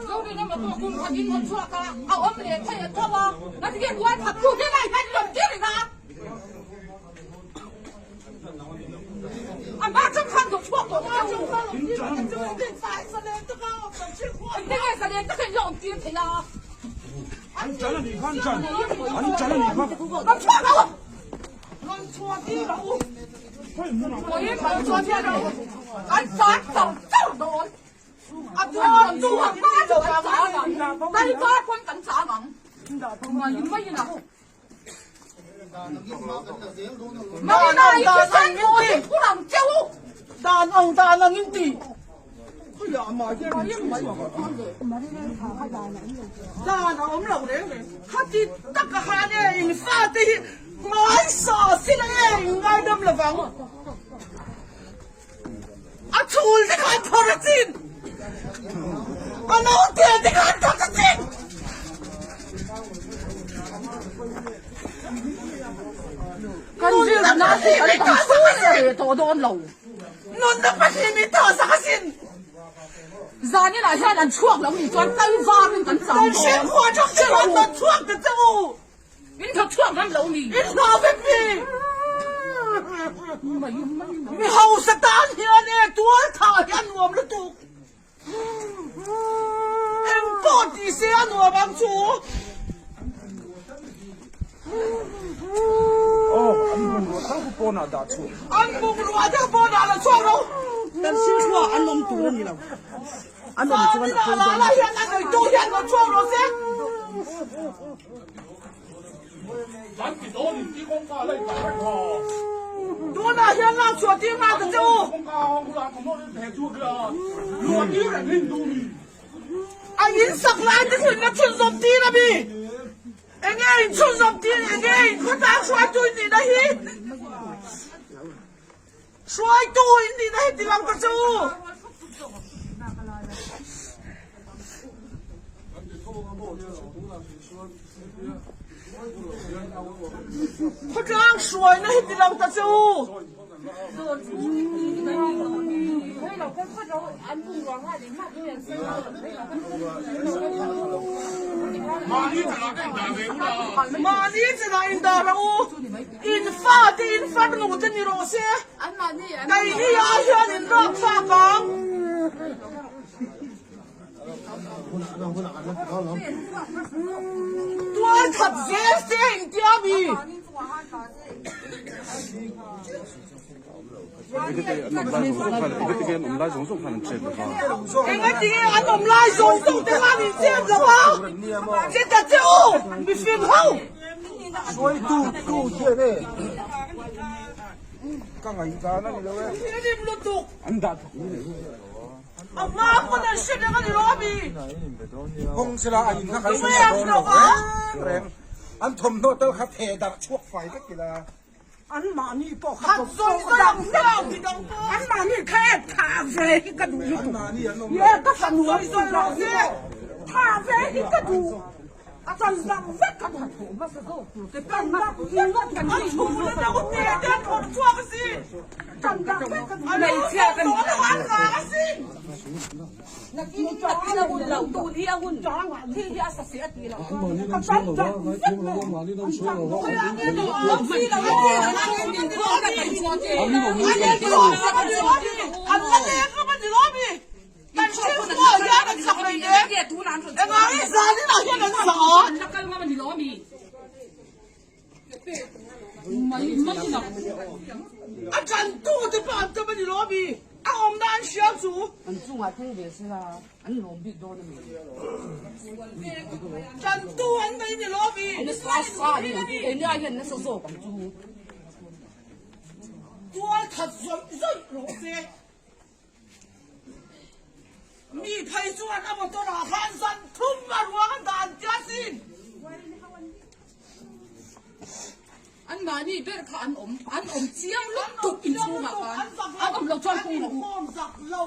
Zorina motor kum khat in rawn chhuak a, a awm leh thei a tho a, ngatinge tual khat tu te lai hian i rawn tir reng a? A hma chang khan rawn chhuak tawh ta che u. Engtinge zalen takin la awm tir thei a? An chan a nih kha an chan, an chan a nih kha. Rawn chhuak lo! Rawn chhuah tir rawh u. An char char char dawn. A tuar tu a hma chu an chang ang. Dai var pawn kan chang ang. Mai mai in a. Marina i thisen pawh hi phur ang che u. Dan ang dan ang in ti. Dan a awm lo reng reng. Khati taka khan e in fate hi hmaisa sila e in ngaidam lovang. A chhul te khan phawrh a chin. A naute te khan thawk a chin. Kan rilru hi kan tam ve tawh dawn lo. Nunna pahnih mi thaw sak asin. Zanin ah hian an chhuak lo nih chuan kal varin kan chang dawn. Kan hriat khua thak che an rawn chhuak ta che u. In thaw chhuak ngam lo ni. In hlau vek mi. Mi hausa tan hian e tual thah hi a nuam lutuk. Eng pawh tih se a nuam ang chu. Aw, an bungrua thar khu pawnah dah chhuah. An bungrua thar pawnah la chhuak lo. Kan sil chhuah an awm tur a ni lo. An awm chuan a pawi dawn. Lala hian a neitu hian rawn chhuak rawh se. Tunah hian lak chhuah tir nghal ta che u. A in sak lai te khu in la chhunzawm tir a mi. Enge in chhunzawm tir enge in khawtlang hruaitu in nihna hi. Hruaitu in nihna hi ti lang ta che u. Khawtlang hruaina hi ti lang ta che u. Mahni chanah indah rawh u. In fate in farnu te ni rawh se. Keini ah hian in rapthlak ang. Tual that zel se in tia mi. Engatinge an awm lai zawng zawng te khan in chet lo a? Che ta che u, mihring ho! Thianghlim lutuk! A hma pawn an hre reng a ni lo a mi? Kawng sela an in kha kan sawi ta dawn lo reng reng. An thawmhnaw tal kha theh darh chhuak fai vek ila. An mahni pawh kha kawp zawk dang an mahni kha e tha ve hi ka duh lutuk ye ka fanu a sawi rawh se tha ve hi ka duh a chan dang vek ka duh chan dang vek ka duh chan dang vek ka duh hmeichhia kan Nakin nakin a hun lo tun hi a hun thil hi a sa se a ti lo A ṭantu te pawh an tam a ni lo a mi? A awmna an hria chu. An chungah thleng ve se la, an lawm bik dawn a mi? Ṭantu an nei ni lo a mi? Nasa zawk ang chu. Tual that zawih zawih rawh se. Mi phei chuan a motor ah khan zan thum a ruang a dan tia sin. An mahni ber kha an awm an awm chiang lutuk inchhungah khan an awm lo chuan kung rawh u. An inkhawm zak lo,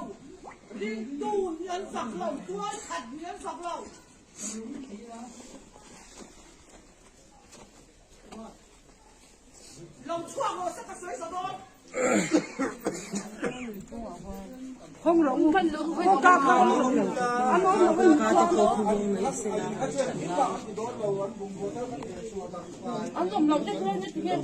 ringtu nih an zak lo, tual khat nih an zak lo. Lo chhuak rawh se ka sawi sa dawn. Hawng rawh u. Kawngka kha an awm lo. An awm lo in khuang lo. An awm lo te chuan heti hian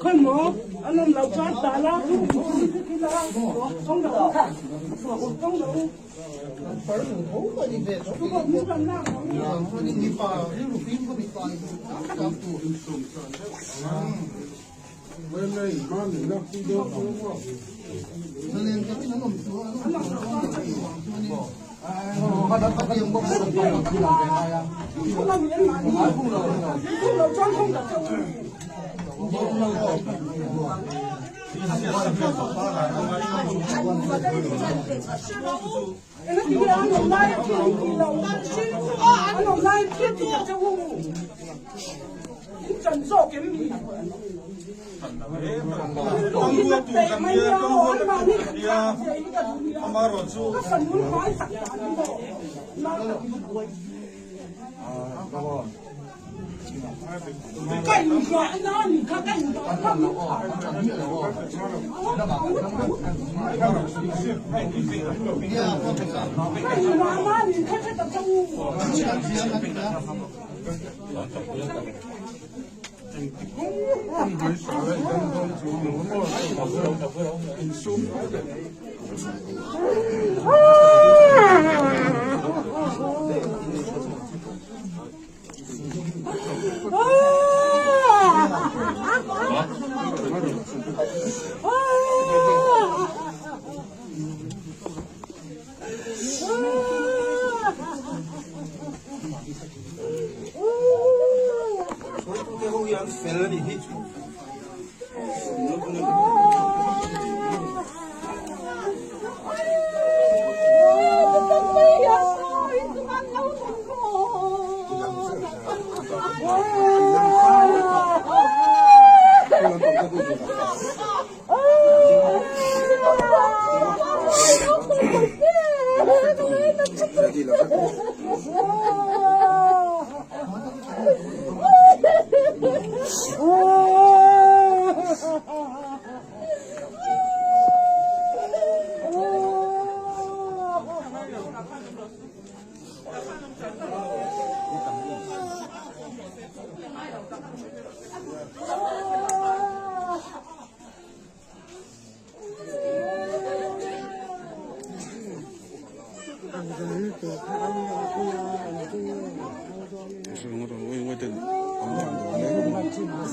Khawi maw an awm lo chuan ta la hawng rawh u. Hawng rawh u.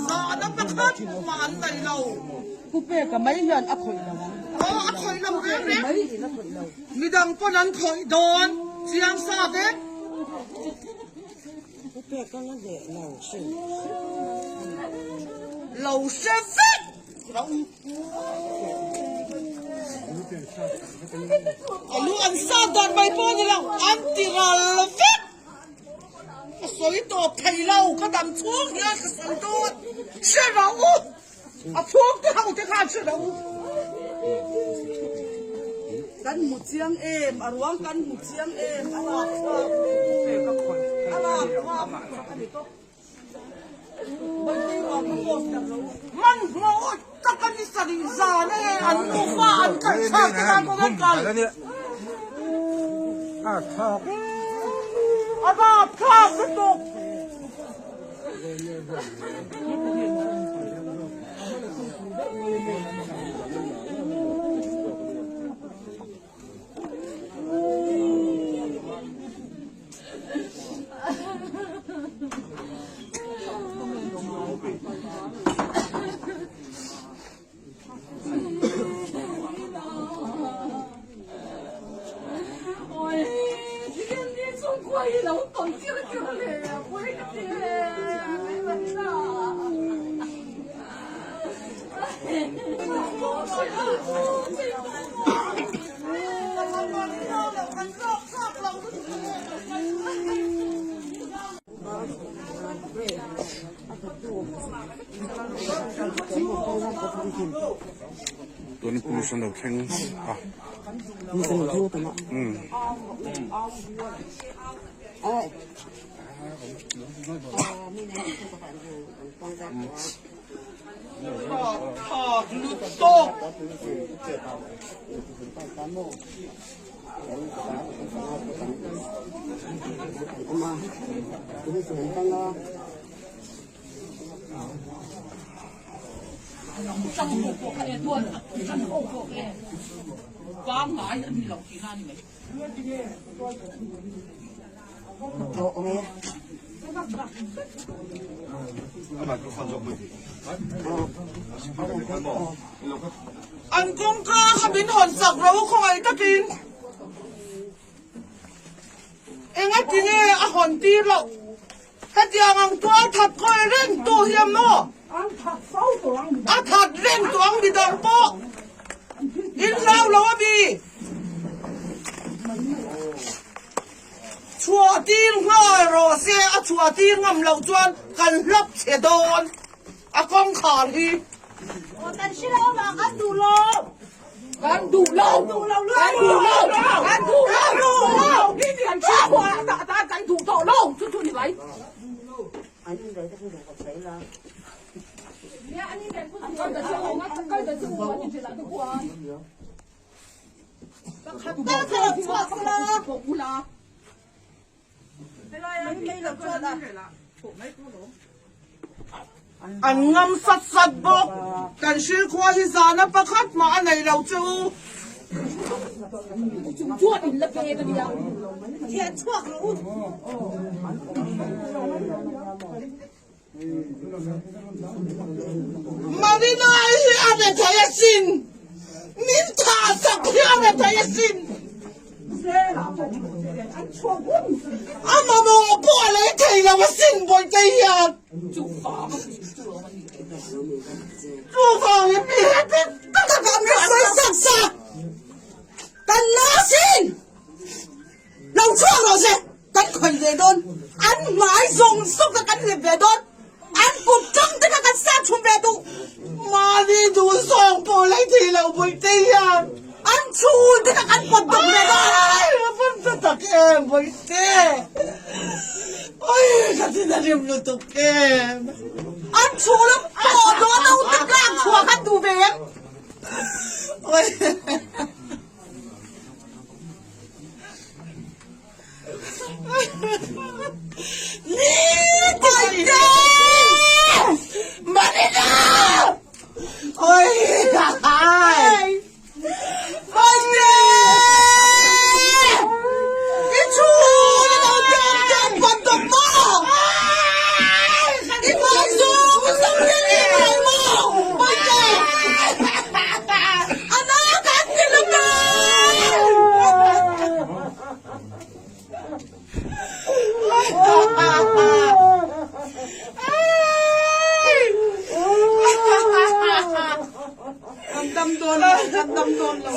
Zahna pakhat mah an nei lo. Pu Peka mai hian a khawih lo ang. Aw a khawih lo reng reng. Midang pawn an khawih dawn chiang sa vek. Pu Peka la hneh lo hrim. Lo hre vek rawh u. A lu an sat dan mai pawh a ni lo, an ti ral vek. Ka sawi tawp thei lo, ka dam chhung hian ka sawi dawn. Hre rawh u, a chhungte ho te khan hre rawh u. Kan hmu chiang em, a ruang kan hmu chiang em, a lak thlak, a lak thlak a ni tawp. Man hmuh tak a ni sarih zan e, an nufa an kal thlak te khan kawng an kal. A rap thlak lutuk. Tuna police an lo thleng a. Thlak lutuk. An kawngka kha min hawn sak ro khawngaih takin engati nge a hawn tir loh? Hetiang ang tual that khawi reng tu hian maw a that reng tu ang midang pawh in hlau lo a mi? Chhuah tir nghal rawh se, a chhuah tir ngam loh chuan kan hlap chhe dawn a kawngkhar hi. Kan hre lo vang, kan duh lo. Kan duh lo. Kan duh lo. Kan duh lo. Kan duh lo. Kan chhungkua ah kan duh tawh lo chu chu ni mai. Pakhat tal kha lo chhuak ula. An ngam sat sat bawk. Kan hrilkhua hi zana pakhat mah a nei lo che u. Marina hi a be thei asin. Min thah sak hi a be thei asin. A mamawh pawh a lei thei lo asin Bawihte hian. Chuvangin mi heti taka kan mi sawi sak sak kan la asin. Lo chhuak rawh se, kan khawih ve dawn, an hmai zawng zawng kha kan hlep ve dawn, an kut tang te kha kan sat chhum ve duh. Mahni duh zawng pawh lei thei lo Bawihte hian an chhul te kha kan pawt dawk ve dawn. Ai a van ta tak em Bawihte, oi ka thin a rim lutuk em. An chhul a pawh dawn a ute tlak chhuah khan duh ve em. Oi.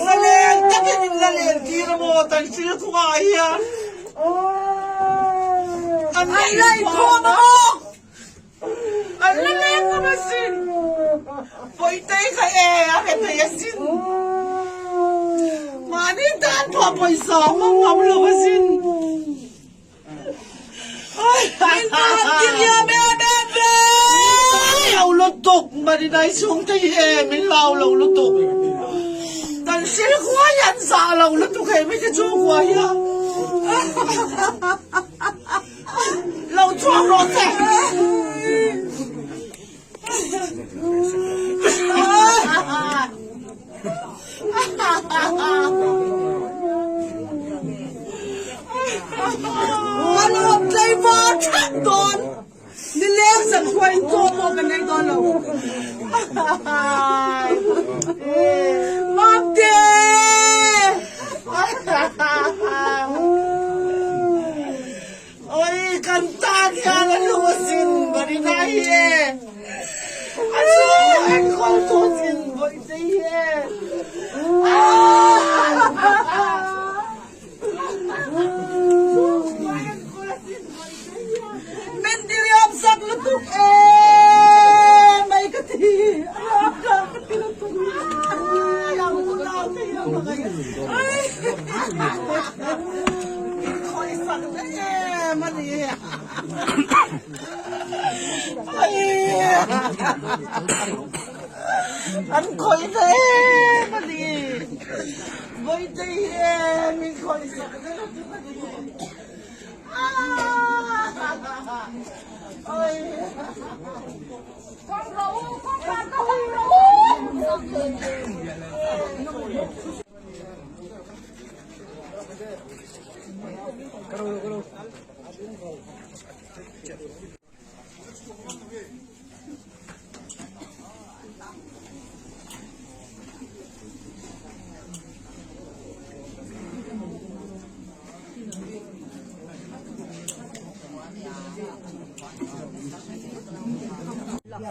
Lalen takin in lalen tir a maw tan sil khungah hian an laihkhawm a maw An la leng ngam asin. Pawitei kha e a re thei asin. Mahni tan pawh pawisa a hmang ngam lo asin. Min hlau lutuk Marinai chhungte hi e min hlau lo lutuk. Kan sil khua hi an zah lo lutuk hei mite chhungkua hian. Lo chhuak rawh che. Kan awm tlaivar thak dawn. Nileng zan khua in chaw pawh kan ei dawn lo. Mamte! Oi, kan tan hian a lu asin Marina hi e. A chu enkawl tu chin Bawihte hi e. Min diriam sak lutuk e mai ka ti a ka ti lutuk Min khawih sak em a ni. An khawih ve em a ni. Vawitei hi em min khawih sak vek a chu ka ni.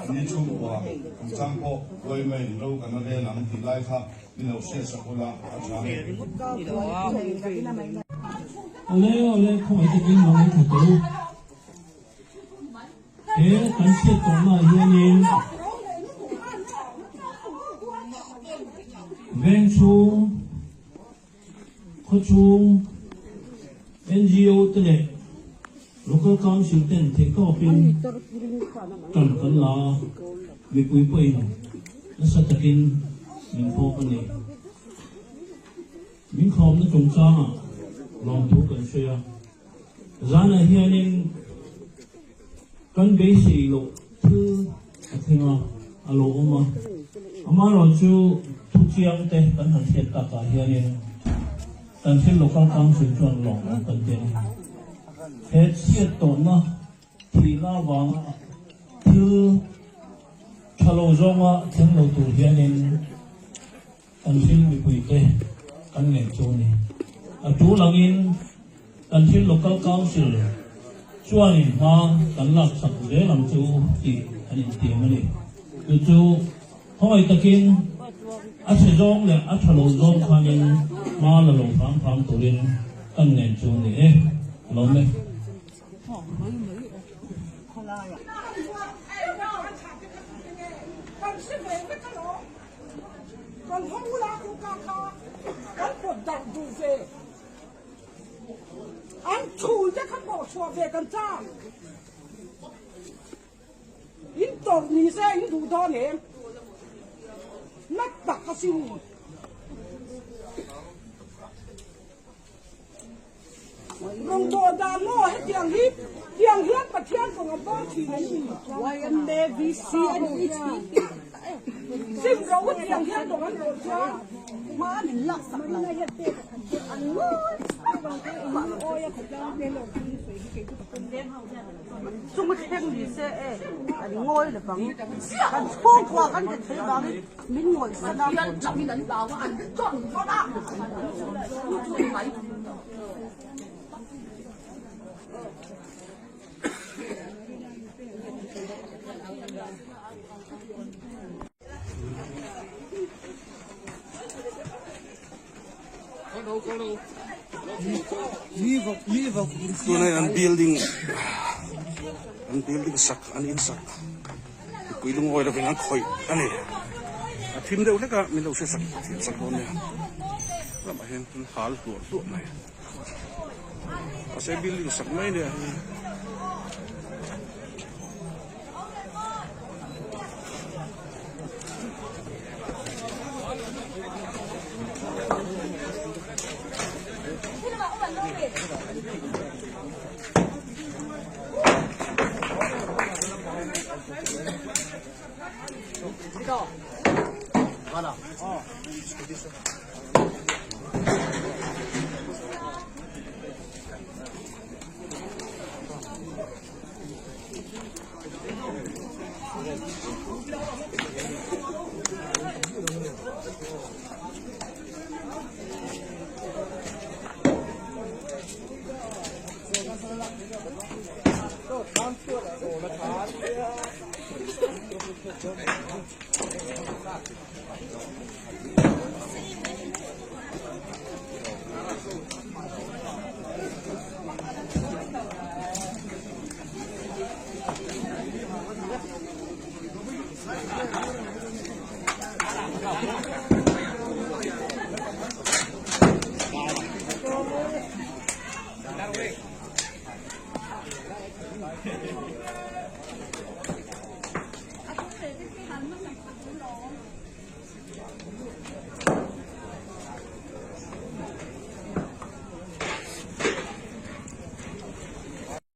Ni chhungkua chung chang pawh Uaimaiin ro kan la rel ang tih lai kha min lo hriat sak ula a tha ni. Awle awle khawngaih takin lo ngaithla teh u. He kan chhiat tawhnaah hianin veng chhung, khaw chhung NGO te leh Local Council ten theihtawpin tan kan la a, mipui pawhin nasa takin min fawp a ni. Min khawmna chungchangah lawmthu kan sawi a. Zanah hianin kan beisei loh thil a thleng a, a lo awm a. Amaherawhchu thu chiang te kan han hriat takah hianin kan thil Local Council chuan lawm awm kan ti a ni. He chhiat tawhna thihna avanga thil tha lo zawnga thleng lo tur hianin Kan thil mipuite kan ngen chu a ni. A tul angin kan thil Local Council chuanin hma kan lak chak zel ang chu tih an intiam a ni. Chu chu khawngaih takin a chhe zawng leh a tha lo zawng khanin hma la lo hram hram turin kan ngen chu a ni e. Lawm e. Kan ho la ku ka kha kan pawt darh duh ve. An chhul te kha pawh chhuah ve kan chang. In tawrh ni se in duh dawn em? Nat tak a sin. Rawngbâwl dan maw hetiang hi tiang hian Pathian kawng a bâwl thin an ni. YMAVC a ni Sim ro tiang hian kawng an bawl chuan hma min lak sak lo. An ngawi Chung thleng ni se e an ngawi lovang. Kan chhungkua kan ti thei vangin Min ngawih san a. Pathian changin an hlau a, an chawn vawt a, chu chu ni mai. Tunah hian building an building sak an in sak mipui lungawi lovin an khawih a ni a thim deuh hlek a min lo hre sak thiam sak dawn nia lamah hian an hal hluah hluah mai mahse building sak mai nia hei.